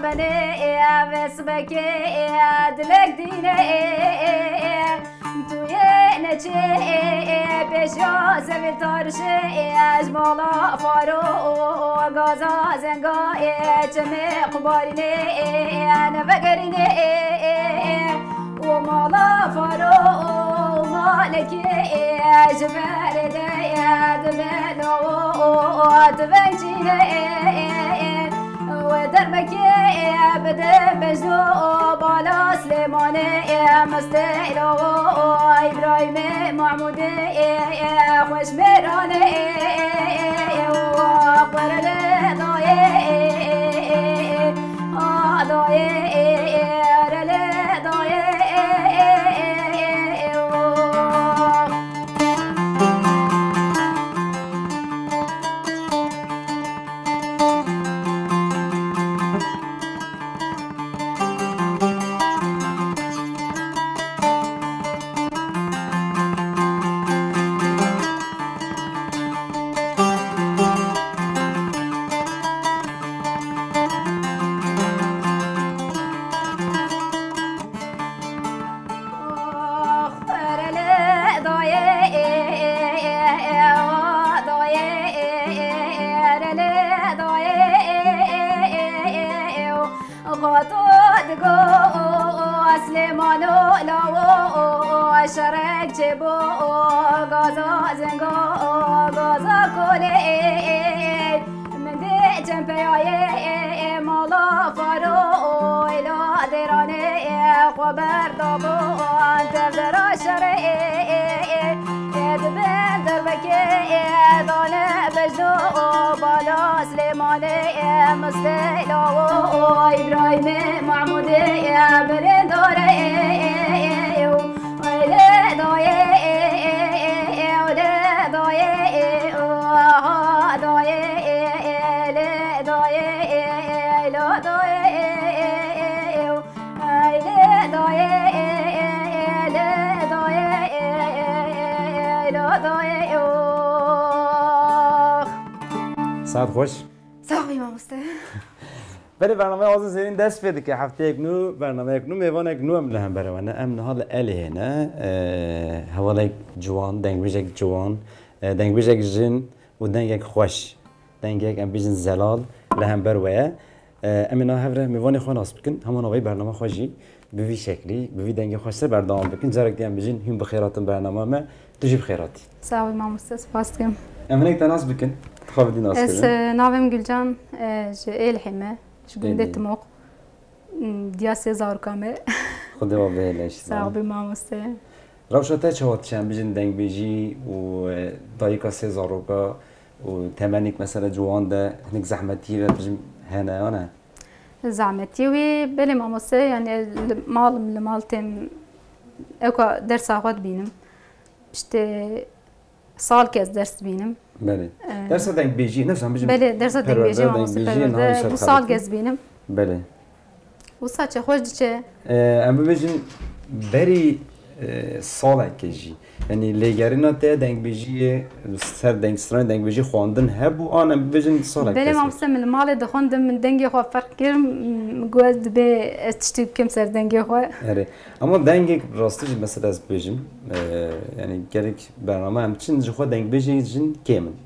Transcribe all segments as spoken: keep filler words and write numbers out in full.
Benê vê sibekê dilek dîne, tu yê neçê pêşiya zevê tarişê, ji mala faro gaza zenga, çemê qubarînê nevegerînê, û mala faro malekê ji berê de dibe lawo, dibe çîne. Wê derbekê bide bejno bala Silêmanê, Mistêlo, Îbrahîmê, Mahmûdê, xweş mêranê, qurelê dayê, a dayê, erelê dayê. Xato digo Silêmano lawo, şerek çêbo gaza zengo, gaza kolê. Min dê çend peyayê mala faro, êla dêranê xwe berdabo, tev dera şerê. Dibin derbekê dane bejno, bala Silêmanê, Mistêlo, Îbrahîmê, Mahmûdê, birîndarê. Lê dayê, lê dayê, aha dayê, lê dayê, lê dayê. Ey lê dayê, lê dayê, lê dayê, oh. Saet xweş. Sax bî mamoste. Belê bernameya Azîz Zêrîn dest pê dike. Hefteyek nû, bernameyek nû, mêvanek nû em li hember we ne. Em niha li Elihê ne. Ee, hevalek ciwan, dengbêjek ciwan, e, dengbêjek jin û dengek xweş. Dengek em bêjin zelal li hember we ye. Em ê niha hev re mêvanê xwe nas bikin, hema navê bernama xwe jî bi vî şeklî, bi vî dengê xweş ser berdewam bikin. Carek din em bijîn hûn bi xêr hatin bernama me, tu jî bi xêr hatî. Sax bî mamoste, spas dikim. Em hinek te nas bikin, tu xwe bi dî nas kirin. Ez, e, navê min Gulcan, e, ji Êlihê me, ji gundê Timok. Diya sê zaroka me. Xwedê we bihêle ji te. Sax bî mamoste. Rewşa te çawa diçe, em bijîn dengbêjî û, e, dayika sê zaroka û temenîk mesela ciwan de hinek zehmetiyê ve bijîm hene ya ne? Zehmetiyê wî belê mamoste, yani li mal, li mal têm ewka dersa xwe dibînim. İşte salek ez ders dibînim. Belê. Ee, Dersa dengbêjî, ne sen bijîm Belê, dersa perwerde, dengbêjî, mamoste dengbêjî, perwerde, niha bu salek ez dibînim. Belê. Wisa çi xweş diçe. Ee, em bibêjin berî, e, salekê jî. Yanî lêgerîna te dengbêjiyê, ser deng, stranên dengbêjî xwendin hebû, an em bibêjin salek Belê kes mamoste, min li malê dixwendim, min dengê xwe ferq kir, min got dibê ez tiştî bikim ser dengê xwe. Erê. Ama dengek rastî jî mesela ez bibêjim, e, yani gelek bername em çin ji xwe dengbêjê jin kêm in.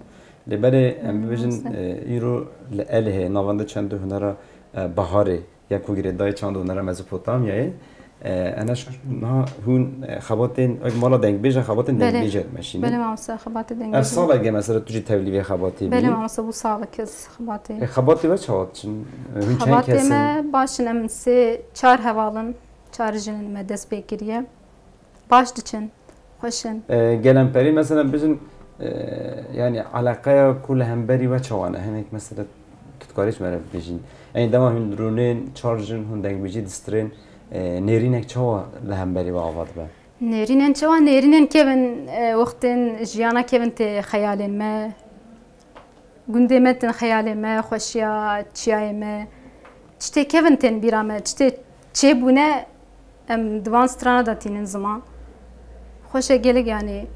Lê berê em bibêjin, Maalesef. e, îro li Elihê navende çend hunera, e, Baharê ya ku girêdayê çand hunera Mezopotamyayê, e, ena şaş niha hûn, e, xebatên, ek mala dengbêj e, xebatên Belê. dengbêj e dimeşînin. Belê, mamoste, xebatê Ev dengbêj e. saleke mesela tu jî tevlî vê xebatê Belê, bî. mamoste, bu salek ez xebatê. E, xebatê we çawa diçin? E, hûn çend Xebatê kes in? me baş in, em sê, çar heval in. Çar jin in me dest pê kiriye. Baş diçin, xweş in. E, gelemperî mesela bijin, e, yani eleqeya ku li hemberî we çawa ne? Hinek mesela tu dikarî ji me re bibêjî. Yani dema hûn rûnên çar jin hûn dengbêjî distirên, e, nêrînek çawa li hemberî we ava dibe? Nêrînên çawa? Nêrînên kevin, e, wextên jiyana kevin tê xeyalên me. Gundê me tên xeyalê me, xweşiya çiyayê me. Tiştê kevin tên bîra me, tiştê çêbûne em di van strana de tînin ziman. Xweş e gelek, yanî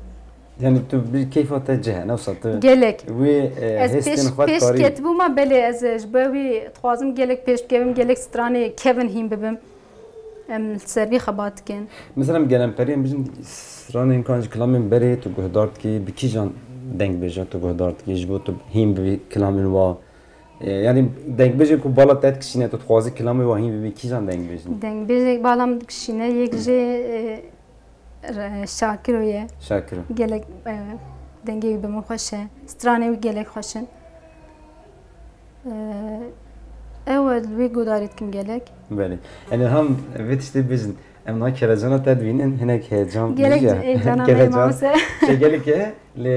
Yani tu bir keyfa te cih e, ne wisa tu Gelek. wê, e, Ez hêstên pêş, xwe pêş dikarî. ketibûma, belê ez, e, ji bo wî dixwazim gelek pêş bikevim, gelek stranê kevin hîn bibim. Em li ser vî xebat dikin. Mesela em gelemperî em bijin stranên kan ji kilamên berê tu guhdar dikî, bi kîjan dengbêjan tu guhdar dikî, ji bo tu hîn bibî kilamên wa. E, yani dengbêjê ku bala te dikişîne, tu dixwazî kilamê wa hîn bibî, kîjan dengbêj in? Dengbêjek bala min dikişîne, yek jê, e, re-, Şakiro ye. Şakiro. Gelek, e, dengê wî bi min xweş e. Stranê wî gelek xweş in. E, ew e, li wî gudarî dikim gelek. Belê. Yani hem vê tiştê bêjin. Em niha kelecana te dibînin, hinek heyecan Gelek bûye. heyecana me Kelecan mamoste. Şey gelek e, lê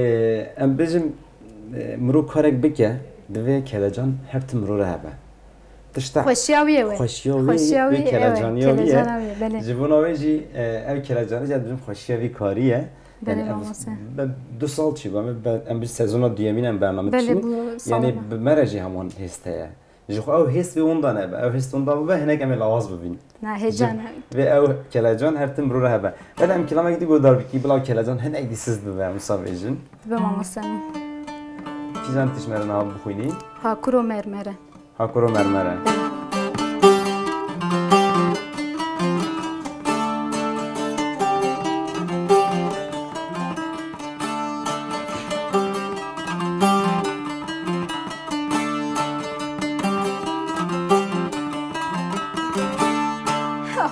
em bêjin, e, mirov karek bike, divê kelecan her tim mirov re hebe. Tişta Xweşiya wî ye wê. xweşiya wî, Xweşiya wî, wî ew e, kelecaniya wî ye. kelecana wî ye, belê. Ji bona wê jî, e, ev kelecanê jî em dibêjin xweşiya vî karî ye. Belê, Yani ev mamoste. be-, du sal çî be, me be-, em bi sezona duyemîn em bername Belê, dikişînin. bu sala Yani be. bi me re jî heman hêst heye. Ji xwe ew hêst wê winda nebe. Ew hêst winda bibe, hinek em ê lawaz bibîn. Na, hêcan Ji e. vê ew kelecan her tim mirov re hebe. Belê em kilamek dî guhdar bikî, bila kelecan hinek dî siz bibe, em wisa bêjin. Dibe mamoste min. Kîjan tişt me re niha bixwînî? Ha kuro mermere. Ha kuro mermere.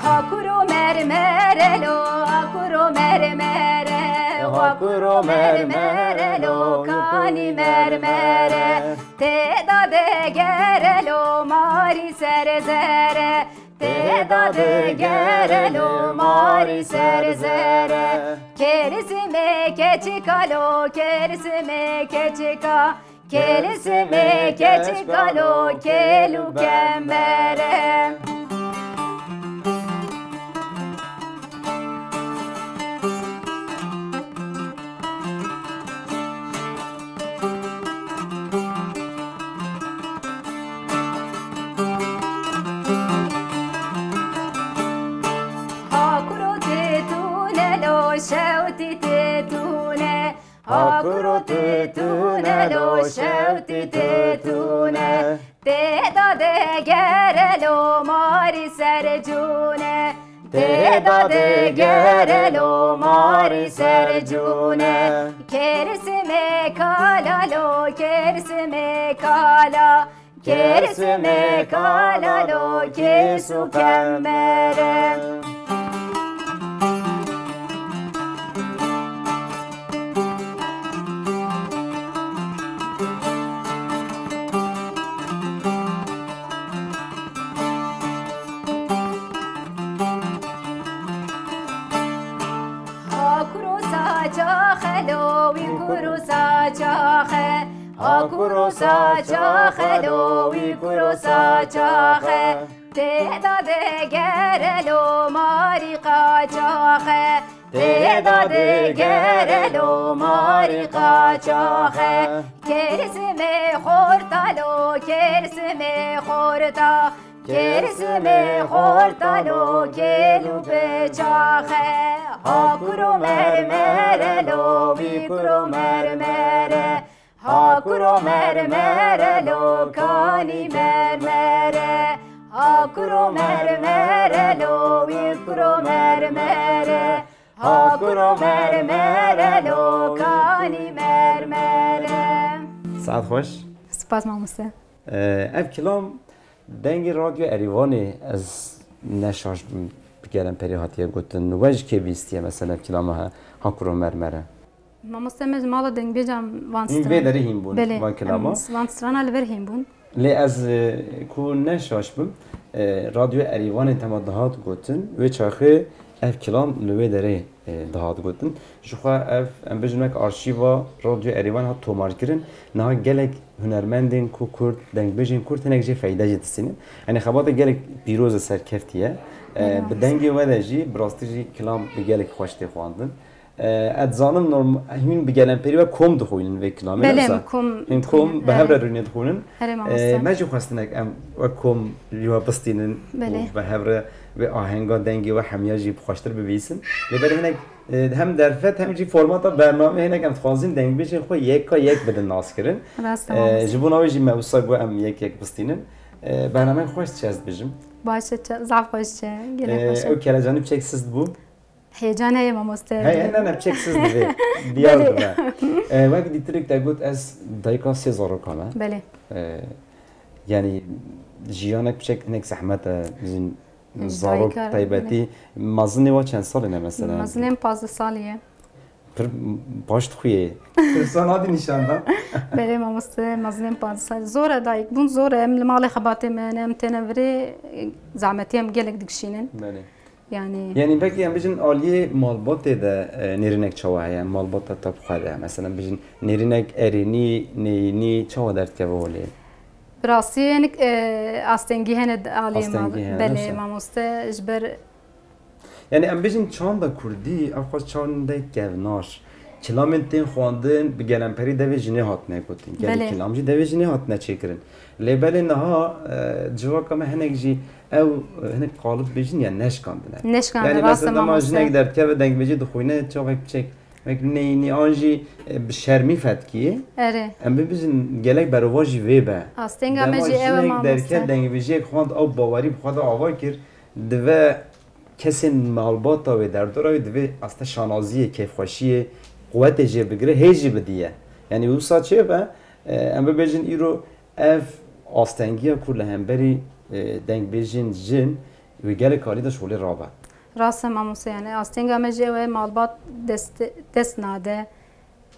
Ha kuro mermere lo, ha kuro mermere, ha kuro mermere lo, kanî mermere. Tê da digere lo marî ser zere, tê da digere lo marî ser zere. Kerismê keçika lo, kerismê keçika, kerismê keçika lo kêl û kemere. Ha kuro tê tune lo, şewtî tê tune. Ha kuro tê tune lo, şewtî tê tune. Tê da digere lo marî ser cûne. Tê da digere lo marî ser cûne. Kerismê kala lo, kerismê kala. Kerismê kala lo kes û kemere. Ha kuro saça xelo, wî kuro saça xe. Ha kuro saça xelo, wî kuro saça xe. Tê da digere lo marî qaça xe. Tê da digere lo marî qaça xe. Kerismê xorta lo, kerismê xorta. Kerismê xorta lo kêl û peça xe. Ha kuro mermere lo, wî kuro mermere. Ha kuro mermere lo, kanî mermere. Ha kuro mermere lo, wî kuro mermere. Ha kuro mermere lo, kanî mermere. Saet xweş. Spas mamoste. Ee, ev kilam dengê Radyo Erîvanê ez ne şaş bim, bi gelemperî hatiye gotin. We ji kê bîstiye mesela ev kilama he, ha kuro mermere? Mamoste me ji mala dengbêjan van Hîn vê strana. derê hîn bûn Belê, van kilama. em van strana li vir hîn bûn. Lê ez, e, ku ne şaş bim, e, Radyo Erîvanê tema dihat gotin, wê çaxê ev kilam li wê derê, e, dihat gotin. Ji xwe ev, em bijin wek arşîva Radyo Erîvan hat tomarkirin. Niha gelek hunermendên ku kurd, dengbêjên kurd hinek jê feyde jê distînin. Yanî xebata gelek pîroz e, serkeftiye. E, Belê. bi dengê we de jî, bi rastî jî kilam bi gelek xweş tê xwendin. E, ez dizanim norm-, hûn bi gelemperî we kom dixwînin vê kilamê, Belê, ne wisa? Em kom Hûn kom dixwînin, bi hev re evet. rûnê dixwînin. Herê E, mamoste. Me jî xwestinek em wek kom ji we bistînin Belê. û bi hev re vê ahenga dengê we hemiya jî bi xweştir bibîsin. Lê belê hinek, e, hem derfet hem jî formata bernameyê hinek em dixwazin dengbêjên xwe yeka yek bidin naskirin. Rast e, E, mamoste. Ji bo navê jî me wisa got em yek yek bistînin. E, bernameyê xweş çi ez dibêjim. Baş e, çe-, zaf xweş çe, gelek E, xweş e. Ew kelecanî piçek sist bû. Heyecan heye mamoste. Heye, ne, ne, piçek sist divê. Diyar Belê. dibe. E, wek dîtirek te got ez dayika sê zarokan me. Belê. E, yani jiyanek piçek hinek zehmet e, jin Dayika, zarok taybetî. Mezinê wa çend salî ne mesela? Mezinê min pazdeh salî ye. Pir baş dixuye. Tirsan hadi nîşan da. Belê mamoste, mezinê min pazdeh salî. Zor e dayik bûn, zor e. Em li malê xebatê me ne, em têne virê, zehmetî em gelek dikişînin. Belê. Yani Yani belkî em bijin aliyê malbatê de, e, nêrînek çawa heye? Malbata te bi xwe de. Mesela bijin nêrînek erênî, neyînî çawa derdikeve holê? Bi rastî hinek, e, astengî hene di aliyê mal-, Astengî hene, belê, şe. mamoste, ji ber Yani em bijin çanda kurdî, ew xwe çandek kevnar. Kilamên tên xwendin bi gelemperî devê jinê hatine gotin. Gelî Belê. kilam jî devê jinê hatine çêkirin. Lê belê niha, e, civaka me hinek jî ew, e, hinek qalib bêjin ya neşkandine. Neşkandine, Yani rast e mesela dema mamoste. jinek derdikeve dengbêjî dixwîne, çavek piçek, wek neyînî an jî, e, bi şermî fetkiyê. Erê. Em bibêjin gelek berovajî vê be. Astênga me Dema jî ew e jinek mamoste. derket dengbêjiyek xwend ew bawerî bi xwe de ava kir, dive kesên malbata wê, derdora wê divê aste şanaziyê, kêfxweşiyê, quwetê jê bigire, hê jî bidiye. Yani wisa çê be, e, em bibêjin îro ev astengiya ku li hemberî, e, dengbêjên jin wê gelek alî de ji holê rabe. Rast e mamoste, yani astênga me jî ew e malbat dest, dest nade.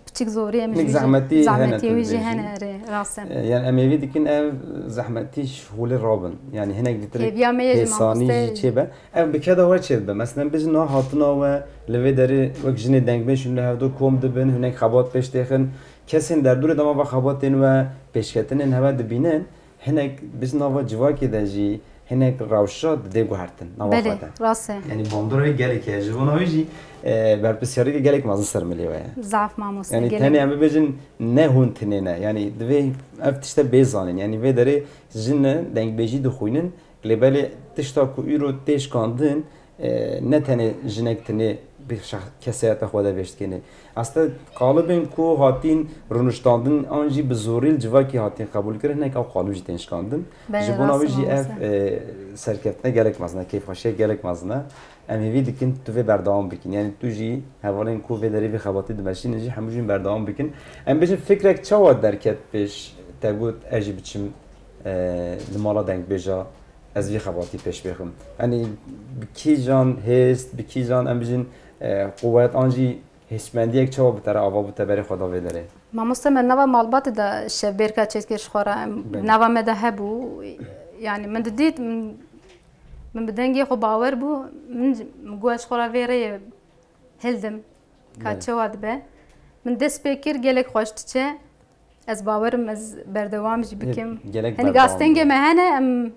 Piçik zorî em Hinek jî zehmetî hene zehmetî tu wî jî dibêjî. hene, erê, rast e. E, yani em hêvî dikin ev zehmetî ji holê rabin. Yani hinek dîtirê Hêviya me ye ji hêsanî mamoste. jî çêbe. Ev bi keda we çêdibe. Mesela bijin niha hatina we li vê derê wek jinê dengbêj hûn li hevdu kom dibin, hinek xebat pêş têxin. Kesên derdorê dema ve xebatên we, pêşketinên hewe dibînin. Hinek bijin nava civakê de jî hinek rewşa didê guhertin nava Belê, xwe de. rast e. Yani bandora wê gelek heye. Ji bona wê jî, e, berpirsiyariyeke gelek mezin ser milê we ye. Zaf mamoste, Yani gelek. tenê em bibêjin ne hûn tinê ne. Yani divê ev tişte bê zanîn. Yani vê derê jin ne dengbêjî dixwînin. Lê belê tişta ku îro tê şikandin, e, ne tenê jinek tinê bi şex-, kesayeta xwe de vêşt kênê. Aslında qalibên ku hatîn rûniştandin an jî bi zorî li civakî hatîn qebûl kirin, hinek ew qalib jî tên şikandin. Belê, Ji bona rast wî e jî ev, mamoste. e, serkeftina gelek mezin e, kêfxweşiya gelek mezin e. Em hêvî dikin tu vê berdewam bikin. Yani tu jî hevalên ku vê derê vê xebatî dimeşînin jî hemû jîn berdewam bikin. Em bêjin fikrek çawa derket pêş te got ez jî biçim, e, li mala dengbêja ez vî xebatî pêş bixim. Yanî bi kîjan hêst, bi kîjan em bijin, e, quwet an jî hêşmendiyek çawa bi te re ava bû te berê xwe da vê derê? Mamoste me nava malbatê de şevbêrka çêdikir ji xwe re em Belê. nava me de hebû. Yani min didît, min, min bi dengê xwe bawer bû, min, min got ez ji xwe re vê rêyê hildim. Ka Belê. çawa dibe. Min dest pê kir, gelek xweş diçe. Ez bawerim ez berdewam jî Yê, bikim. gelek Hinek berdewam astengê bikim. me hene, em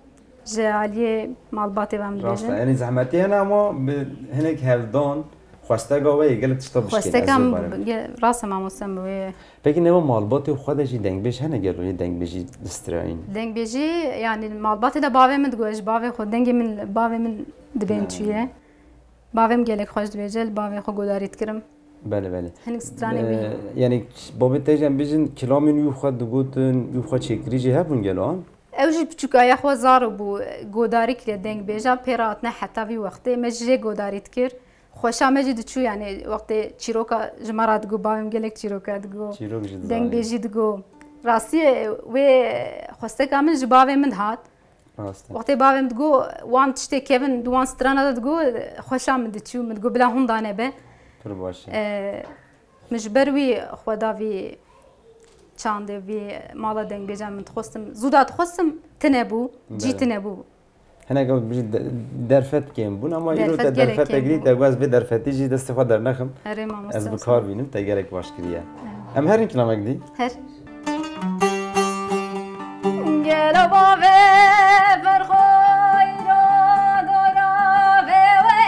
ji aliyê malbatê ve em Rast e, dibêjin. yani zehmetî hene ama bi hinek hevdan, xwesteka we yê gelek tişta bişkêne, ez Xwesteka vê min barim. ge-, rast e mamoste min wê. Peki neva malbatê xwe de jî dengbêj hene gelo yê dengbêjî distrayîn? Dengbêjî, yani malbatê de bavê min digot, ji bavê xwe dengê min, bavê min dibên Ha. çûye. Bavê min gelek xweş dibêje, li bavê xwe godarî dikirim. Belê, belê. Hinek stranê wî. Ee, yani babê te jî em bijin kilamên wî xwe digotin, wî xwe çêkirî jî hebûn gelo an? Ew jî piçûkaya xwe zaro bû, godarî kiriye dengbêja pê re hatine heta vî wextê. Me jî jê godarî dikir. Xweşa me jî diçû, yani wextê çîroka ji me re digo, bavê min gelek çîroka digo. Çîrok jî dizanî. Dengbêjî digo. Rastî wê xwesteka min ji bavê min dihat. Rast e. Wextê bavê min digo, wan tiştê kevin di wan strana de digo, xweşa min diçû, min digo, bila hûn danebe. Pir baş e. E, min ji ber wî xwe da vî çandê, vî mala dengbêjan min dixwestim. Zû da dixwestim, tine bû, cî Belê. tine bû. Hinek ew bijî de-, derfet kêm bûn, ama îro Derfet te gelek derfet kêm egirî bû. te got, ez vê derfetî jî destê xwe dernexim. Erê mamoste Ez bi olsun. kar bînim, te gelek baş kiriye. Em herin kilamek dî. Her. Gelo bavê verxoyro dora vê we.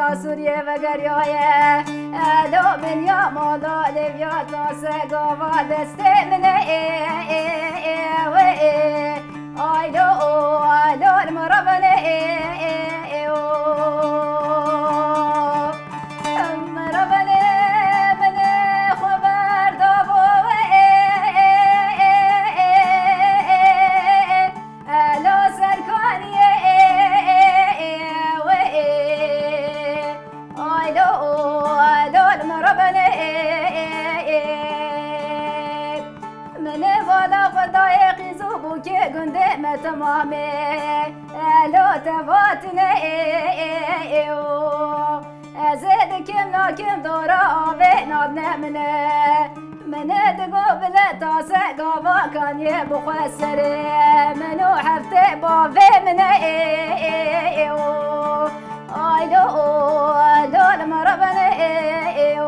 Sûriyê vegeriyaye, elo binya mala lêviya tase gava destê min e, ê, ê, ê, wê, ê. Aylo, o, aylo, li min re bene, ê, ê, ê, o. Min re bene, min ê xwe berdabo, wê, ê, ê, ê, ê, ê, ê, ê. Elo serkaniyê, ê, ê, ê, wê, ê. Aylo, o, aylo, li min re bene, ê, ê, ê. Min ê vala xwe dayê qîz û bûkê gundê me temamê. Elo te vatine, ê, ê, ê, o. Ez ê dikim nakim dora avê nadne min e. Min ê digo bile tase gava kaniyê bixwe serê. Min û heftê bavê min e, ê, ê, ê, o. Aylo, o, aylo, li min re bene, ê, ê, o.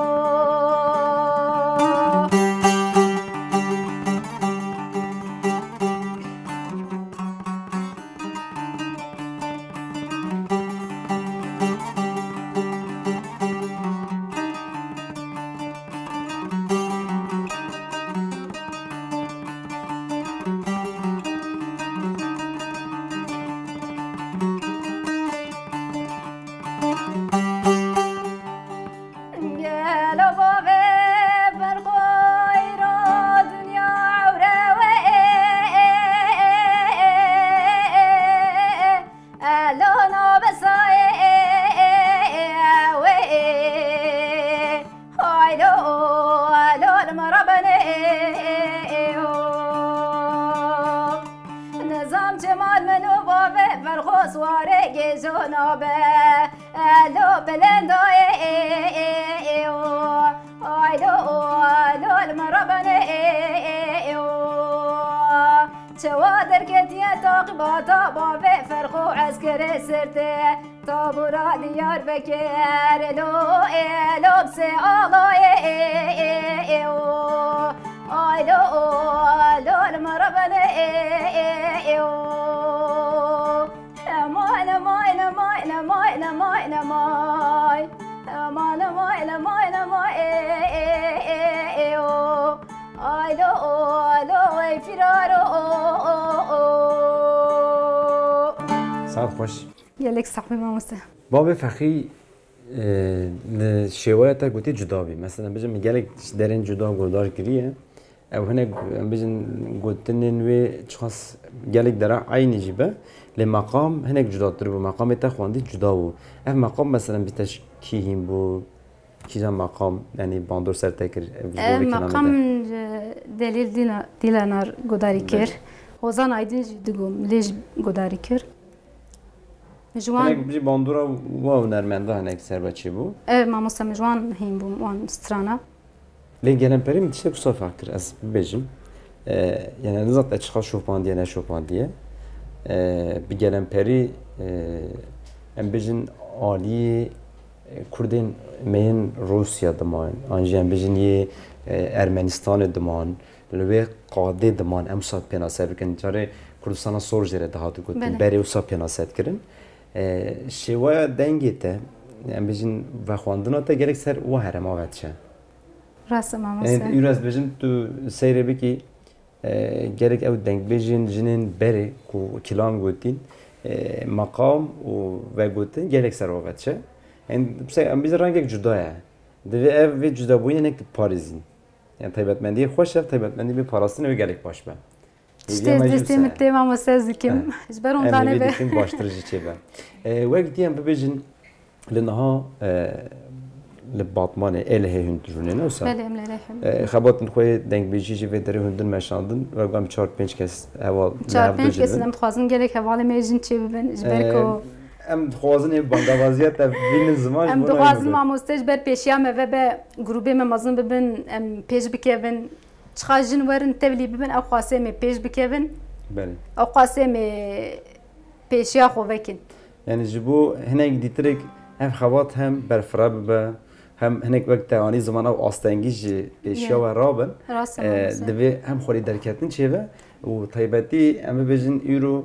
Gelo bavê berxoyra dinya ewre we, elo nabesayê we. Haylo, elo li min re bene, nizam çiman min û bavê berxo swarê gêjo nabe. Elo belendayê, ê, ê, ê, o. Aylo, o, aylo, li min re bene, ê, ê, ê, o. Çewa derketiye taqîbata bavê ferxo eskerê sirtê. Tabûra Diyarbekir, elo, elo, bi sê alayê, ê, ê, ê, o. Aylo, o, aylo, li min re bene, ê, ê, ê, o. Lemay, lemay, lemay, lemay, lemay, lemay. Lemay, lemay, lemay, lemay, ê, ê, ê, ê, o. Aylo, o, aylo, ey firaro, o, o, o. Saet xweş. Gelek sax be mamoste. Bavê Fexî, e, li şêweya te gotî cuda bî. Mesela, bijim gelek ji derên cuda guhdar kiriye. Ew hinek, em bijin, gotinên wê çiqas gelek dera eynî jî be, lê meqam hinek cudatir bû. Meqamê te xwendî cuda bû. Ev meqam, mesela, bi te ji kî hîn bû? Kîjan meqam, yanî bandor ser te kir? Ev ji bo Ev vê kilamê meqam de. ji Delîl Dîla-, Dîlanar gudarî Belê. kir. Hozan Aydin jî digo, lê jî gudarî kir. Ji wan Hinek bijî bandora wa hunermenda hinek ser be çêbû. Ev mamoste min ji wan hîn bû, wan strana. Lê Gelemperî min tiştek wisa fehm kir, ez bibêjim. E, yani nizam te çiqa şopandiye, ne şopandiye. E, bi Gelemperî, e, em bêjin aliyê, e, Kurdên me yên Rûsya diman, an jî em bêjin yê, e, Ermenistanê diman, li wê qadê diman, em wisa pênase bikin. Carê Kurdistana Sor jê re dihat gotin, Belê. berê wisa pênase dikirin. E, şêweya dengê te, em bêjin vexwendina te gelek ser wa herema ve diçe. Rast e, mamoste. Yanî, îro ez bêjim, tu seyre bikî, e, gelek ew dengbêjên jinên berê ku kilam gotîn, e, meqam û vegotin gelek ser wa ve diçe. Yanî, em bêjin rengek cuda ye. Divê ev vê cudabûyînê hinek diparêzîn. Yanî, taybetmendiyê xweş e, taybetmendî bê parastinê wê gelek baş be. Tiştê Hêviya me jî destê wisa min ye. tê mamoste ez dikim. Eh. Ji ber Em ondanê hêvî be. dikin baştir jî çêbe. E, wek dî em bibêjin, Li niha, e, li Batmanê, Êlihê hûn dijûnê, ne wisa? Belê, em li Êlihê hûn. E, xebatên xwe yê dengbêjî jî vê derê hûn din meşandin, wek em çar pênc kes heval li Çar hev du pênc jî kes din. em dixwazin gelek hevalê me jin çê bibin, ji ber E, ku em dixwazin ê bangawaziya te bînin ziman ji Em bo nayê dixwazin me. mamoste ji ber pêşiya me vebe, grûbê me mezin bibin, em pêş bikevin. Çiqa jin werin tevlî bibin, ew xwasê me pêş bikevin. Belê. Ew xwasê me pêşiya xwe vekin. Yani ji bo hinek dîtirek ev xebat hem berfireh bibe, hem hinek wek te anî ziman ew astengî ji pêşiya Ya. we rabin. Rast e, Ee, mamoste. divê hem xwedî derketin çêbe û taybetî em bibêjin îro,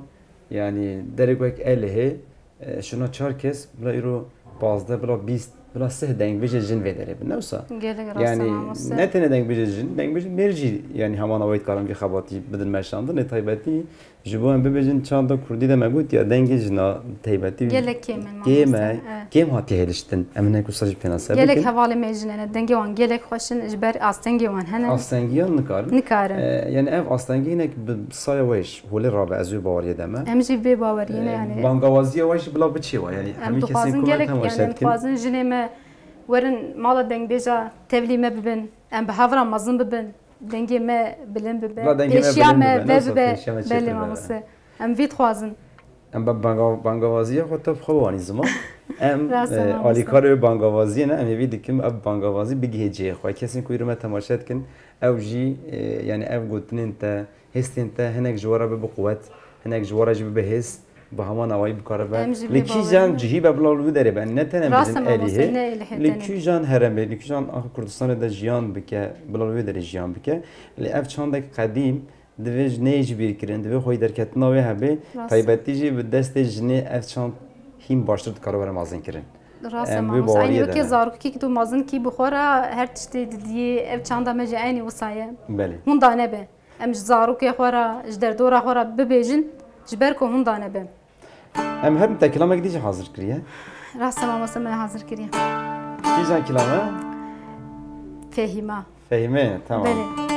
yani derek wek Êlihê, e, şuna çar kes bila îro pazdeh, bila bîst, bila sih dengbêjê jin vê derê bin, ne wisa? Gelek rast e, yani, mamoste. Ne tenê dengbêjê jin, dengbêjê mêr jî, yani, heman awayî dikarin vî xebatî bidin meşandin, lê taybetî ji bo em bibêjin çanda kurdî de me got ya, dengê jina taybetî gelek kêm in, kêm e, mamoste, evet. Kêm hatiye hêliştin. Em hinek wisa jî pênase bikin. Gelek hevalê me jin hene, dengê wan gelek xweş in, ji ber astengê wan hene. Astengiyan nikarin. Nikarin. E, yani ev astengî hinek bi saya we jî holê rabe, ez wê baweriyê de me. Em jî vê baweriyê ne, e, yani. Bangawaziya we jî bila biçê we, yani. Em hemî kesên dixwazin ku me gelek, temaşe yani, em dikin. Dixwazin jinê me werin mala dengbêja tevlî me bibin, em bi hev re mezin bibin, dengê me bilind bibe, pêşiya me vebibe. Belê mamoste. Em vî dixwazin. Em be banga-, bangavaziyê xwe tev xwe wanî ziman. Em, e, alîkarê wê bangavaziyê ne, em hêvî dikim ev bangavazî bigihê cihê xwe. Kesên ku îro me temaşe dikin, ew jî, e, yani ev gotinên te, hêstên te hinek ji we re bibe quwet, hinek ji we re jî bibe hêz, bi heman awayî bikaribe. Em jî vê bawerî ne. Li kîjan cihî be bila li wî derê be, ne tenê em bêjin Êlihê. Li kîjan heremê, li kîjan axa Kurdistanê de jiyan bike, bila li wê derê jiyan bike. Lê ev çandek qedîm, divê ji neyê jî bîr kirin, divê xweyî derketina wê hebe, taybetî jî bi destê jinê ev çand hîn baştir dikare were mezin kirin. Rast e, mamoste. Em wê baweriyê de ne. Eynî wekî zarokekî ku tu mezin kî bi xwe re her tiştê didiyê, ev çanda me jî eynî wisa ye. Belê. Hûn da nebe. Em ji zarokê xwe re, ji derdora xwe re bibêjin, ji ber ku hûn da nebe. Em her te kilamek dî jî hazir kiriye. Rast e mamoste, me hazir kiriye. Kîjan kilame? Fehîma. Fehîme, tamam. Belê.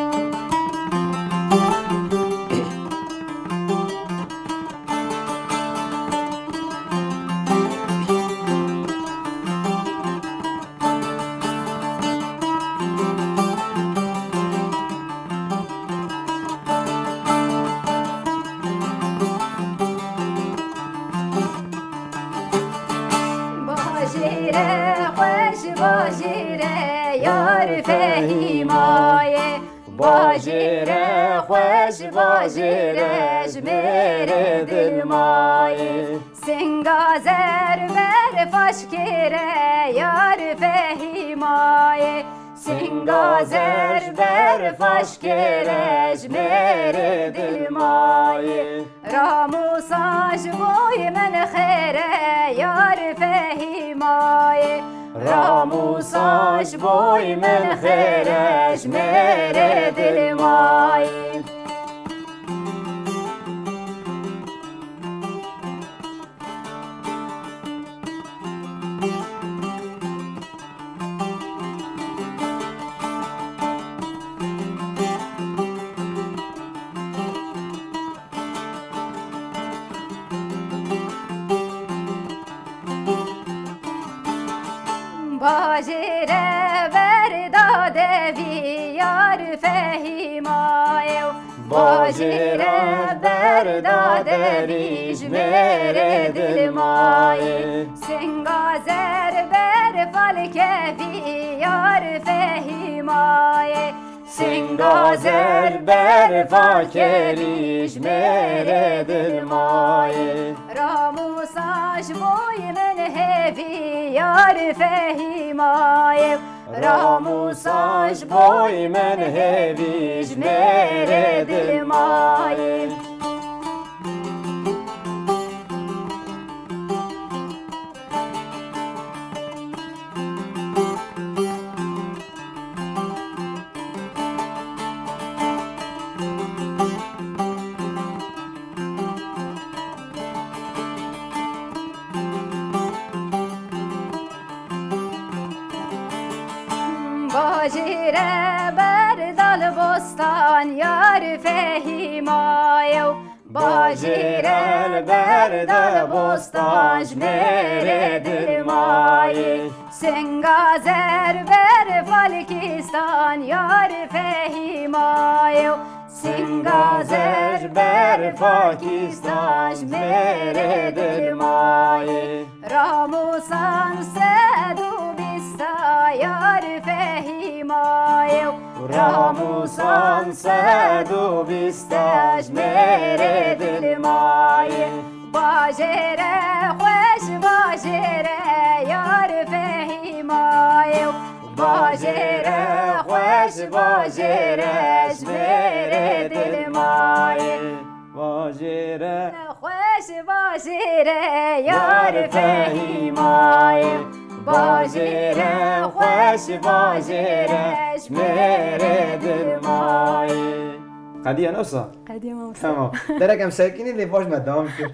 Bajêre xweş, bajêre yar Fehîmayê. Bajêre xweş, bajêre ji mêrê dilmayê. Singa zer ber faşkêre yar Fehîmayê. Singa zer ber faşkêre ji mêrê dilmayê. Ramûsa ji boyê min xêre yar Fehîmayê. Ramûsa ji boyê min xêre ji mêrê dilmayê. Bajêre berda devî yar Fehîmayê. Bajêre berda derî ji mêrê dilmayê. Singa zer ber falkevî yar Fehîmayê. Singa zer ber fakerî ji mêrê dilmayê. Ramûsa ji boyê min hêvî yar Fehîmayê. Ramûsa ji boyê min hêvî ji mêrê dilmayê. Bajêre berdal bostan yar Fehîmayê û bajêre berdal bostan ji mêrê dilmayê. Singa zer ber falkistan yar Fehîmayê û Singa zer ber fakîsta ji mêrê dilmayê. Ramûsan sed û bîsta yar Fehîmayê û Ramûsan sed û bîsta ji mêrê dilmayê. Bajêre xweş bajêre yar Fehîmayê û Bajêre xweş bajêre ji mêrê dilmayê. Bajêre xweş Bajêre yar Fehîmayê, bajêre xweş bajêre ji mêrê dilmayê. Qediya ne wisa? Qediya mamoste. Tamam. Derek em sekînî lê baş me dewam kir.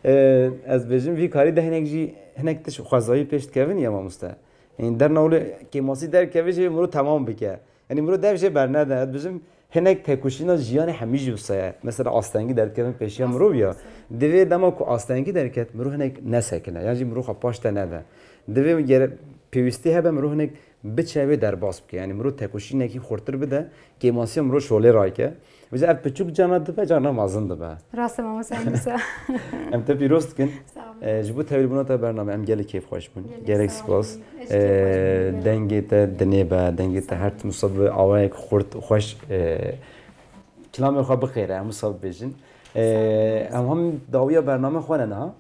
Ee, ez bêjim vî karî de hinek jî hinek tişt xwezayî pêş dikevin ya mamoste. Yanî derna wile kêmasî derkeve jî miro temam bike. Yanî miro dev jê bernede. Ez bijim hinek tekoşîna jiyanê hemî jî wisa ye. Mesela astengî derdikevin pêşiya mirov ya. Divê dema ku astengî derket miro hinek nesekine. Yan jî miro xwe paş te nede. Divê gere pêwîstî hebe miro hinek biçe wê derbas bike. Yanî miro tekoşînekî xurtir bide, kêmasiya miro şolê rayke. Vêca ev piçûk carna dibe, carna mezin dibe. Rast e mamoste, em wisa. Em te pîroz dikin. Sağ olun. Ee, ji bo tevlîbûna te bername em gelek kêfxweş bûn. Gelek Gelek sağ spas. Olun. Ez jî Ee, kêfxweş bûm. Dengê te dinê be, dengê te her tim wisa bi awayek xurt xweş, ee, kilamê xwe bixêre, em wisa bibêjin. Ee, Sağ olun. Em hem dawiya bername xwe ne niha.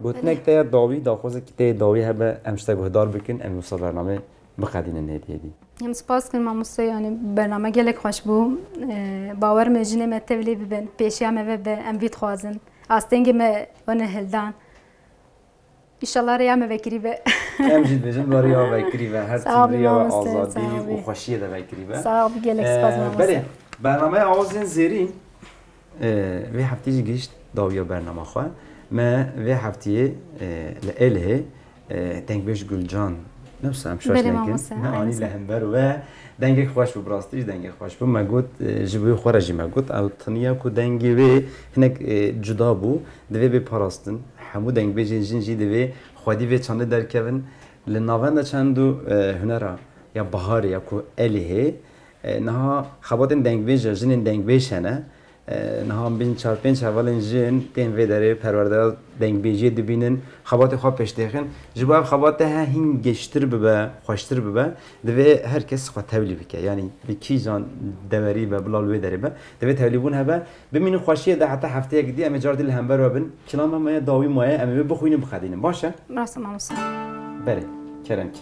Gotinek Belê. Te ya dawî, daxwazekî te ya dawî hebe, em ji te guhdar bikin, em wisa bername biqedînin hêdî hêdî. Em spas dikin mamoste, yanî bername gelek xweş bû. Ee, bawer me jinê me tevlî bibin, pêşiya me ve be, em vî dixwazin. Astengê me wene hildan. Înşallah rêya me vekirî be. Em jî dibêjin, bi rêya vekirî be, her Sağ tim olun rêya mamoste, azadî sağ ol. Û xweşiyê de vekirî be. Sağ ol, gelek spas Ee, mamoste. Belê, bernameya Awazên Zêrîn, ee, vê heftê jî gihişt dawiya bernama xwe. Me vê heftiyê, ee, li Êlihê, ee, dengbêj Gulcan, ne wisa em şaş Belê nekin. Mamoste, Me anî aynı li hember we. Dengek xweş bû, bi rastî jî dengek xweş bû. Me got, ee, ji bo xwe re jî me got, ew tiniya ku dengê wê hinek, ee, cuda bû, divê bê parastin. Hemû dengbêjên jin jî divê xwedî vê çandê derkevin. Li navenda çand û, e, hunera ya biharê ya ku Êlihê, e, niha xebatên dengbêj ya jinên dengbêj hene. E, niha em bîn çar pênc hevalên jin tên vê derê perwerdeya dengbêjiyê dibînin, xebatê xwe pêş dêxin. Ji bo ev xebate he hîn gêştir bibe, xweştir bibe, divê her kes xwe tevlî bike. Yanî li kîjan dewerî be, bila li wê derê be, divê tevlîbûn hebe. Bimînin xweşiyê de heta hefteyek dî em ê car dî li hember we bin. Kilama me ye dawî maye, em ê wê bixwînin, bixedînin. Baş e? Rast e mamoste. Belê, kerem ki.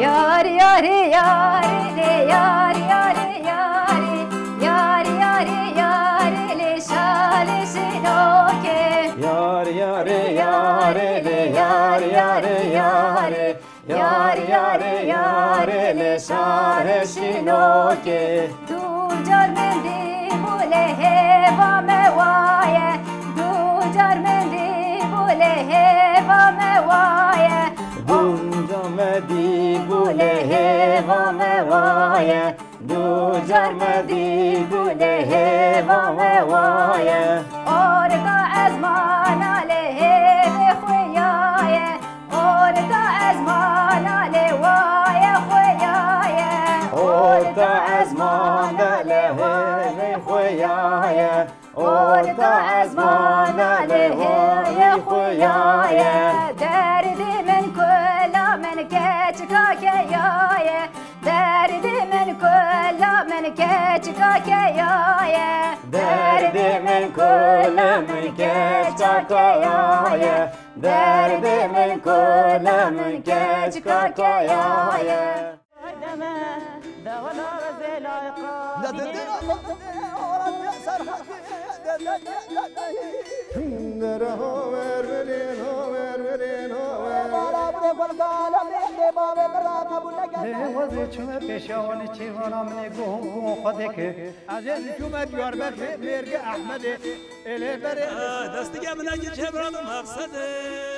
Yar yarê yarê lê yar yarê yarê. Yar yarê yarê lê şalê şînokê. Yar yarê yarê lê yar yarê yarê. Yar yarê yarê lê şalê şînokê. Du car min dî bû lê hêva me waye. Du car min dî bû lê hêva me waye. Du car me dî bû lê hêva me waye. Du car me dî bû lê hêva me waye. Orda ezmana lê hêvê xuyaye. Orda ezmana lê waye xuyaye. Orda ezmana lê hêvê xuyaye. Orda ezmana lê hêvê xuyaye. Derdê min kula min keçika keyaye. Derdê min kula min keçika keyaye. Derdê min kula min keçika keyaye. Derdê min kula min keçika keyaye. Lê wezê çûme pêşiya wan ê çêvana min ê guh û guh xwe dêke. Ez ê çûme Diyarbekirê mêrgê Ehmedê. Ê lê berê. Destige min eki çêvana min maqsed e.